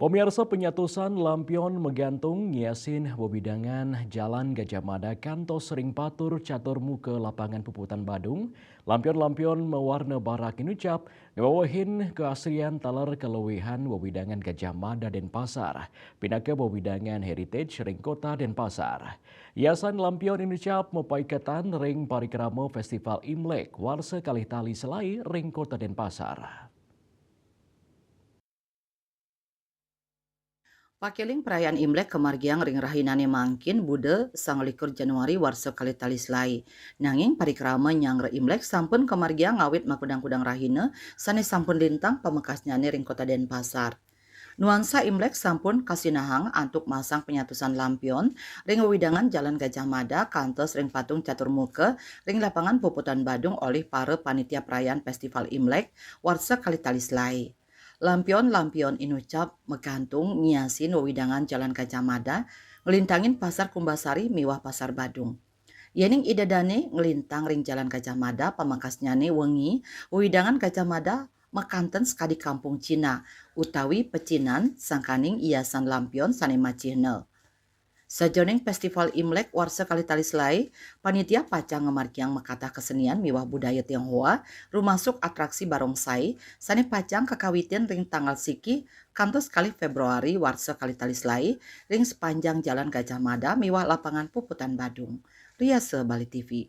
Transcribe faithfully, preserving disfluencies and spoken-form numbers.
Pemirsa, penyatusan lampion magantung ngiasin wewidangan Jalan Gajah Mada kantos ring patur catur muka Lapangan Puputan Badung. Lampion-lampion mawarna barak inucap ngawewehin keasrian taler kaluihan wewidangan Gajah Mada Denpasar, pinaka wewidangan heritage ring Kota Denpasar. Hiasan lampion inucap mapaiketan ring parikrama Festival Imlek warsa kalih tali selaé ring Kota Denpasar. Pakeling perayaan Imlek kamargiang ring rahinané mangkin, Buda, sangalikur Januari warsa kalih tali selaé. Nanging parikrama nyanggra Imlek sampun kamargiang ngawit makudang-kudang rahina sané sampun lintang pamekasnyané ring Kota Denpasar. Nuansa Imlek sampun kasinahang antuk masang penyatusan lampion ring wewidangan Jalan Gajah Mada kantos ring patung catur muka ring Lapangan Puputan Badung olih para panitia perayaan Festival Imlek warsa kalih tali selaé. Lampion-lampion inucap magantung ngiasin wewidangan Jalan Gajah Mada, nglintangin Pasar Kumbasari miwah Pasar Badung. Yéning ida dané nglintang ring Jalan Gajah Mada, pamekasnyané wengi, wewidangan Gajah Mada makanten sakadi Kampung Cina utawi pecinan sangkaning hiasan lampion sané macihna. Sajeroning Festival Imlek warsa kalih tali selaé, panitia pacang ngamargiang makatah kesenian miwah budaya Tionghoa, rumasuk atraksi barongsai sané pacang kakawitin ring tanggal siki kantos kalih Februari warsa kalih tali selaé ring sepanjang Jalan Gajah Mada miwah Lapangan Puputan Badung. Riasa Bali T V.